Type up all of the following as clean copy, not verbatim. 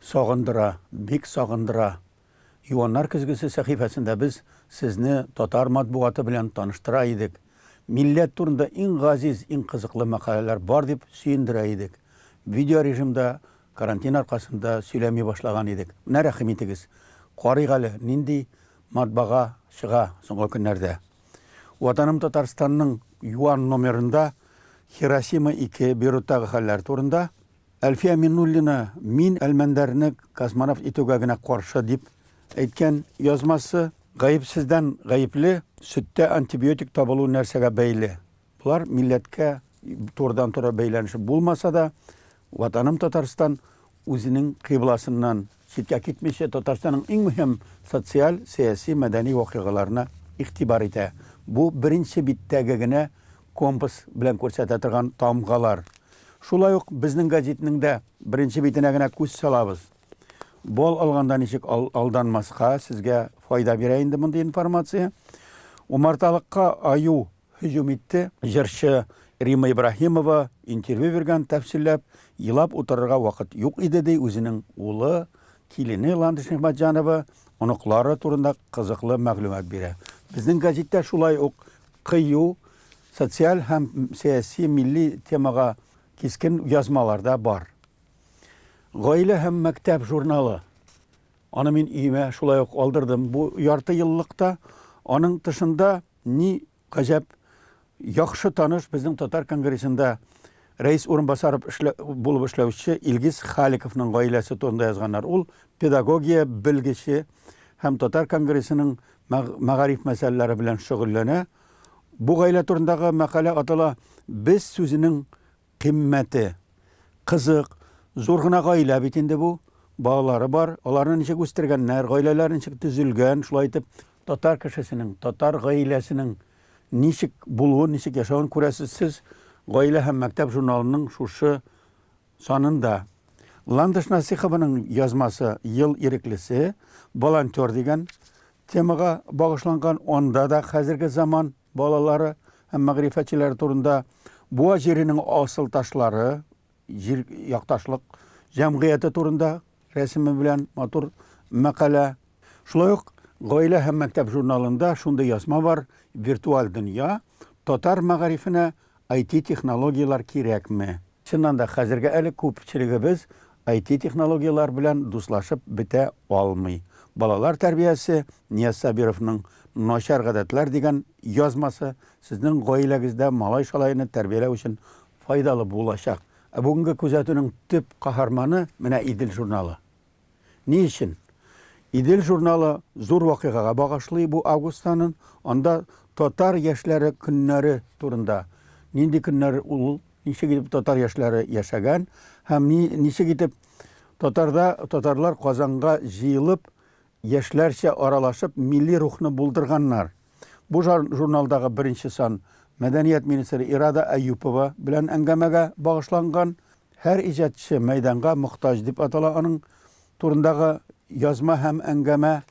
Сагындыра, бик сагындыра. Юаннар көзгесе сәхифәсендә без сезне татар матбугаты белән таныштыра идек. Милләт турында иң газиз, иң кызыклы мәкаләләр бар дип сөендерә идек. Видеорежимда карантин аркасында сөйләми башлаган идек. Менә рәхим итегез, карыйк әле, нинди матбага чыга соңгы көннәрдә. Ватаным Татарстанның юан номерында Хиросима 2, Бейруттагы хәлләр турында, Әлфия Миннуллина Мин Әлмәндәрне космонавт итүгә генә каршы дип әйткән язмасы, Гаепсездән гаепле, сөттә антибиотик табылу нәрсәгә бәйле? Болар милләткә турыдан-туры бәйләнеше булмаса да, Ватаным Татарстан үзенең кыйбласыннан читкә китмичә, Татарстанның иң мөһим социаль, сәяси, мәдәни вакыйгаларына игътибар итә. Бу беренче биттәге генә компас белән күрсәтә торган тамгалар. Шулай ук безнең гәзитнең дә беренче битенә генә күз салабыз. Бал алганда ничек алданмаска, сезгә файда бирә инде мондый информация. Умарталыкка аю һөҗүм итте. Җырчы Римма Ибраһимова интервью биргән тәфсилләп, елап утырырга вакыт юк иде, ди үзенең улы, килене Ландыш Нигъмәтҗанова, оныклары турында кызыклы мәгълүмат бирә. Безнең гәзиттә шулай ук кыю, социаль һәм сәяси милли темага кискен язмалар да бар. Гаилә һәм мәктәп журналы. Аны мин өемә шулай ук алдырдым. Бу ярты еллыкта аның тышында ни гаҗәп яхшы таныш безнең татар конгрессында рәис урынбасары эшлә, булып эшләүче Илгиз Халиковның гаиләсе турында язганнар. Ул педагогия белгече һәм татар конгрессының мәгариф мәсьәләләре белән шөгыльләнә. Бу гаилә турындагы мәкалә атала Без сүзенең кыйммәте. Кызык, зур гына гаилә бит инде бу. Балалары бар, аларны ничек үстергәннәр, гаиләләр ничек төзелгән, шулай итеп татар кешесенең, татар гаиләсенең ничек булуын, ничек яшәвен күрәсез сез Гаилә һәм мәктәп журналының шушы санында. Ландыш Насихованың язмасы Ел иреклесе, волонтер дигән темага багышланган. Анда да хәзерге заман балалары һәм мәгърифәтчеләре турында Буа җиренең асыл ташлары, җир якташлык җәмгыяте турында рәсеме белән матур мәкалә. Шулай ук Гаилә һәм мәктәп журналында шундый язма бар, Виртуаль дөнья, татар мәгарифенә IT-технологияләр кирәкме? Чыннан да, хәзергә әле күпчелегебез IT-технологияләр белән дуслашып бетә алмый. Балалар тәрбиясе, Нияз Сабировның Начар гадәтләр дигән язмасы сезнең гаиләгездә малай-шалайны тәрбияләү өчен файдалы булачак. Ә бүгенге күзәтүнең төп каһарманы, менә Идел журналы. Ни өчен? Идел журналы зур вакыйгага багышлый бу август санын. Анда татар яшьләре көннәре турында. Нинди көннәр ул, ничек итеп татар яшьләре яшәгән һәм ничек итеп татарда татарлар Казанга җыелып, яшьләрчә аралашып, милли рухны булдырганнар. Бу журналдагы беренче сан мәдәният министры Ирада Әюпова белән әңгәмәгә багышланган. Һәр иҗатчы мәйданга мохтаҗ дип атала аның турындагы язма һәм әңгәмә.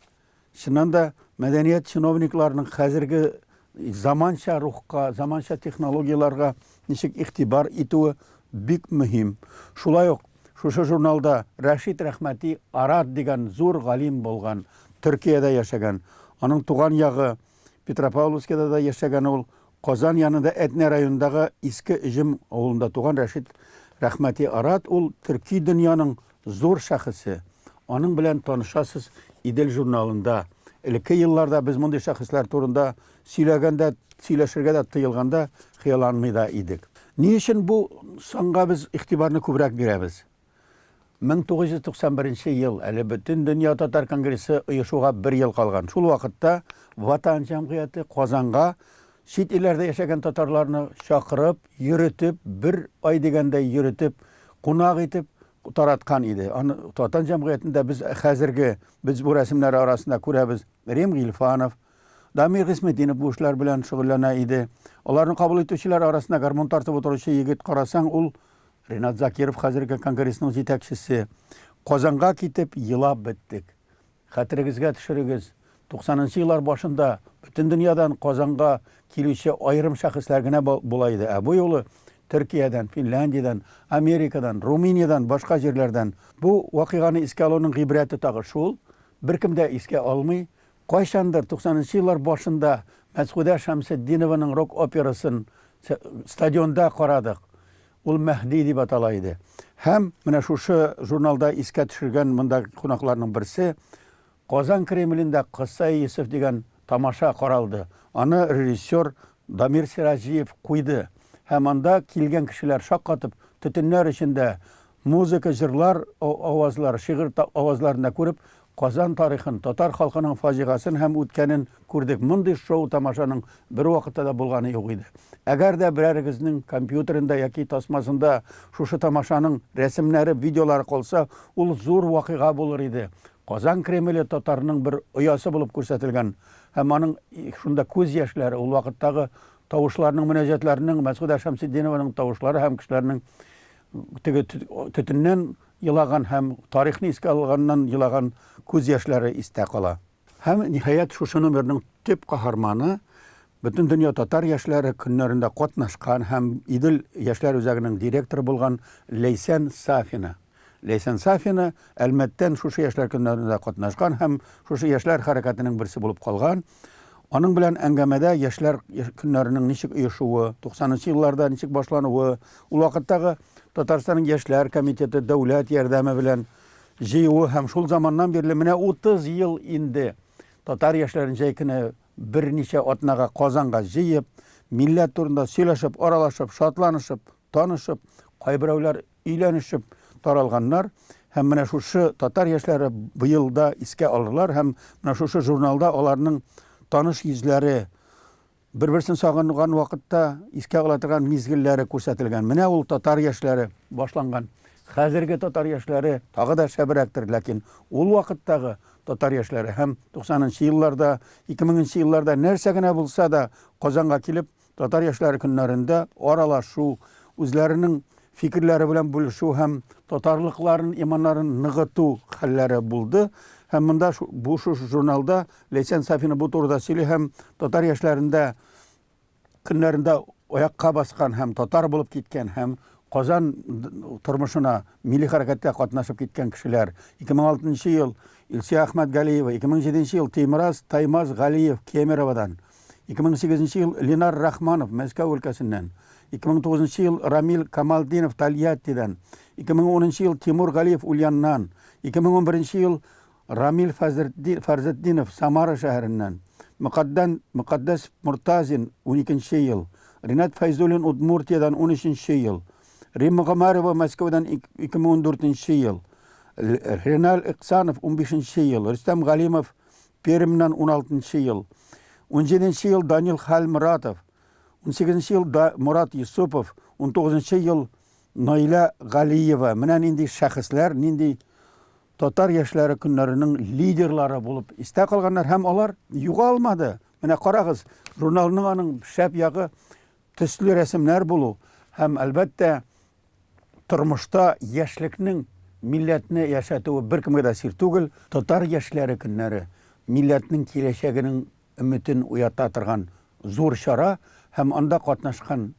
Чыннан да, мәдәният чиновникларының хәзерге заманча рухка, заманча технологияләргә ничек игътибар итүе бик мөһим. Шулай ук шушы журналда Рәшит Рәхмәти Арат дигән зур галим булган, Төркиядә яшәгән. Аның туган ягы Петропавловскида да яшәгән ул. Казан янында Әтнә районындагы Иске Өҗем авылында туган Рәшит Рәхмәти Арат ул төрки дөньяның зур шәхесе. Аның белән танышасыз Идел журналында. Элекке елларда без мондый шәхесләр турында сөйләгәндә, сөйләшергә дә тыелганда хыялланмый да идек. Ни өчен бу санга без игътибарны күбрәк бирәбез? 1991 ел, әле Бөтендөнья татар конгрессы оешуга бер ел калган. Шул вакытта Ватан җәмгыяте Казанга чит илләрдә яшәгән татарларны чакырып, йөретеп, бер ай дигәндәй йөретеп, кунак итеп тараткан иде. Аны Ватан җәмгыятендә без хәзерге, без бу рәсемнәр арасында күрәбез Рим Гыйльфанов, Дамир Гыйсметдинов бу эшләр белән шөгыльләнә иде. Аларны кабул итүчеләр арасында гармун тартып утыручы егет карасаң, ул Ринат Закиров хәзерге конгрессның җитәкчесе. Казанга китеп елап беттек. Хәтерегезгә төшерегез, 90 нчы еллар башында бөтен дөньядан Казанга килүче аерым шәхесләр генә була иде. Ә бу юлы Төркиядән, Финляндиядән, Америкадан, Румыниядән, башка җирләрдән. Бу вакыйганы искә алуның гыйбрәте тагы шул, беркем дә искә алмый, кайчандыр 90 нчы еллар башында Мәсгудә Шәмсетдинованың рок-операсын стадионда карадык. Ул Мәһди дип атала иде. Һәм менә шушы журналда искә төшергән монда кунакларның берсе, Казан Кремлендә Кыссаи Йосыф дигән тамаша каралды. Аны режиссер Дамир Сираҗиев куйды. Һәм анда килгән кешеләр шаккатып, төтеннәр эчендә музыка, җырлар авазлары, шигырь авазларын да күреп, Казан тарихын, татар халкының фаҗигасын һәм үткәнен күрдек. Мондый шоу-тамашаның бервакытта да булганы юк иде. Әгәр дә берәрегезнең компьютерында яки тасмасында шушы тамашаның рәсемнәре, видеолары калса, ул зур вакыйга булыр иде. Казан Кремле татарның бер оясы булып күрсәтелгән һәм аның шунда күз яшьләре, ул вакыттагы тавышларның, мөнәҗәтләрнең, Мәсгудә Шәмсетдинованың тавышлары һәм кешеләрнең теге төтеннән елаган һәм тарихны искә алганнан елаган күз яшьләре истә кала. Һәм, ниһаять, шушы номерның төп каһарманы, Бөтендөнья татар яшьләре көннәрендә катнашкан һәм Идел яшьләр үзәгенең директоры булган Ләйсән Сафина. Ләйсән Сафина Әлмәттән шушы яшьләр көннәрендә катнашкан һәм шушы яшьләр хәрәкәтенең берсе булып калган. Аның белән әңгәмәдә яшьләр көннәренең ничек оешуы, 90 нчы елларда ничек башлануы, ул вакыттагы Татарстанның яшьләр комитеты дәүләт ярдәме белән җыюы һәм шул заманнан бирле менә 30 ел инде татар яшьләрен җәй көне берничә атнага Казанга җыеп, милләт турында сөйләшеп, аралашып, шатланышып, танышып, кайберәүләр өйләнешеп таралганнар һәм менә шушы татар яшьләре быел да искә алырлар һәм менә шушы журналда аларның таныш йөзләре, бер-берсен сагынган вакытта искә ала торган мизгелләре күрсәтелгән. Менә ул татар яшьләре башланган. Хәзерге татар яшьләре тагы да шәбрәктер, ләкин ул вакыттагы татар яшьләре һәм 90 нчы елларда, 2000 нчы елларда нәрсә генә булса да Казанга килеп Татар яшьләре көннәрендә аралашу, үзләренең фикерләре белән бүлешү һәм татарлыкларын, иманнарын ныгыту хәлләре булды. Һәм монда бу шушы журналда Ләйсән Сафина бу турыда сөйли һәм татар яшьләрендә көннәрендә аякка баскан һәм татар булып киткән һәм Казан тормышына милли хәрәкәттә катнашып киткән кешеләр. 2006 ел Илсөя Әхмәтгалиева, 2007 ел Тимраз Таймаз Галиев Кемероводан, 2008 ел Ленар Рахманов Мәскәү өлкәсеннән, 2009 ел Рамил Камалдинов Тольяттидан, 2010 ел Тимур Галиев Ульяннан, 2011 ел Рамил Фәрзетдинов Самара шәһәреннән, Мөкаддән Мөкаддәс Мортазин 12 ел, Ринат Фәйзуллин Удмуртиядән 13 ел, Римма Гомәрова Мәскәүдән 2014 ел, Реналь Иксанов 15 ел, Рөстәм Галимов Пермьнән уналтынчы ел, унҗиденче ел Данил Хәлморатов, унсигезенче ел Мурат Юсупов, унтугызынчы ел Наилә Галиева. Менә нинди шәхесләр, нинди татар яшьләре көннәренең лидерлары булып истә калганнар һәм алар югалмады. Менә карагыз, журналның аның шәп ягы төсле рәсемнәр булу һәм, әлбәттә, Тормышта яшьлекнең милләтне яшәтүе беркемгә дә сер түгел. Татар яшьләре көннәре, милләтнең киләчәгенең өметен уята торган зур чара һәм анда катнашкан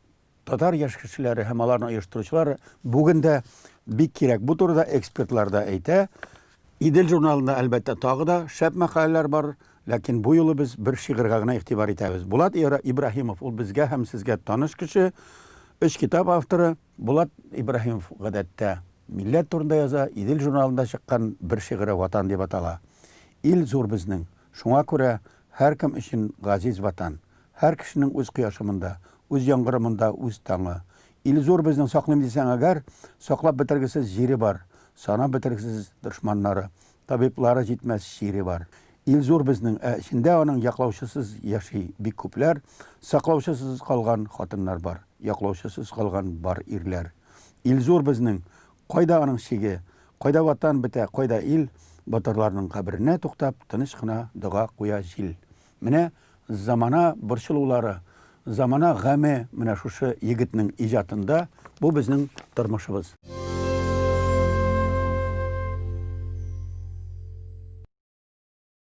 татар яшь кешеләре һәм аларны оештыручылар бүген дә бик кирәк. Бу турыда экспертлар да әйтә. Идел журналында, әлбәттә, тагы да шәп мәкаләләр бар, ләкин бу юлы без бер шигырьгә генә игътибар итәбез. Булат Ибраһимов, ул безгә һәм сезгә таныш кеше, өч китап авторы. Булат Ибраһимов, гадәттә, милләт турында яза, Идел журналында чыккан бер шигыре Ватан дип атала. Ил зур безнең, шуңа күрә һәркем өчен газиз Ватан. Һәр кешенең үз кояшы монда, үз яңгыры монда, үз таңы. Ил зур безнең, саклыйм дисәң әгәр, саклап бетергесез җире бар, санап бетергесез дошманнары, табиблары җитмәс чире бар. Ил зур безнең, ә эчендә аның яклаучысыз яши бик күпләр, саклаучысыз калган хатыннар бар, яклаучысыз калган бар ирләр. Ил зур безнең, кайда аның чиге, кайда Ватан бетә, кайда ил, батырларның каберенә туктап, тыныч кына дога куя җил. Менә замана борчылулары, замана гаме менә шушы егетнең иҗатында, бу безнең тормышыбыз.